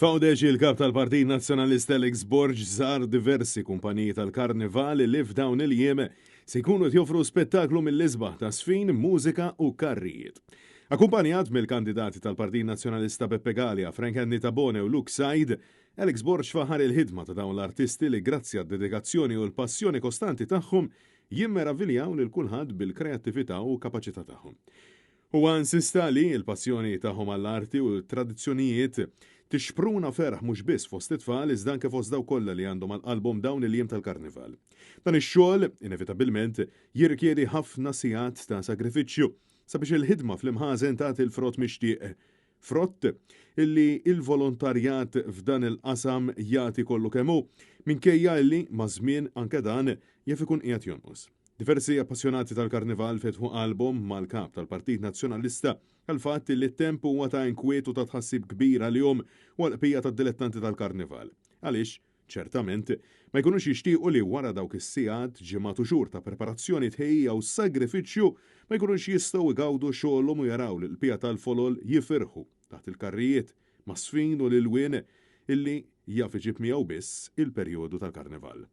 F'Għawdex il-Kap tal-Partit Nazzjonalista Alex Borg żar diversi kumpaniji tal-Karnival li f'dawn il-jiem se jkunu qed joffru spettaklu mill-isbaħ ta' żfin, mużika u karrijiet. Akkumpanjat mill-kandidati tal-Partit Nazzjonalista Beppe Galea, Frank Andy Tabone u Luke Said, Alex Borg faħar il-ħidma ta' dawn l-artisti li grazzi għad-dedikazzjoni u l-passjoni kostanti tagħhom jimmeraviljaw lil kulħadd bil-kreattività u kapaċità tagħhom. Huwa insista li l-passjoni tagħhom għall-arti u t-tradizzjonijiet tixpruna ferħ mhux biss fost it-tfal iżda anke fost dawk kollha li għandhom għal qalbhom dawn il-jiem tal-Karnival. Dan ix-xogħol, inevitabilment, jirrikjedi ħafna sigħat ta' sagrifiċċju sabiex il-ħidma fl-imħażen tagħti l-frott mixtieq. Frott illi l-volontarjat f'dan il-qasam jagħti kollu kemm hu, minkejja illi maż-żmien anke dan jaf ikun qiegħed jonqos. Diversi appassjonati tal-Karnival fetħu qalbhom mal-Kap tal-Partit Nazzjonalista għall-fatt li t-temp huwa ta' inkwiet u ta' tħassib kbir għalihom u għall-qbija tad-dilettanti tal-Karnival. Għaliex, ċertament, ma jkunux jixtiequ li wara dawk is-sigħat, ġimgħat u xhur ta' preparazzjoni, tħejjija u sagrifiċċju ma jkunux jistgħu jgawdu xogħolhom u jaraw lill-qbija tal-folol jifirħu taħt il-karrijiet mas-sfin u l-ilwien illi jaf iġib miegħu biss il-perjodu tal-Karnival.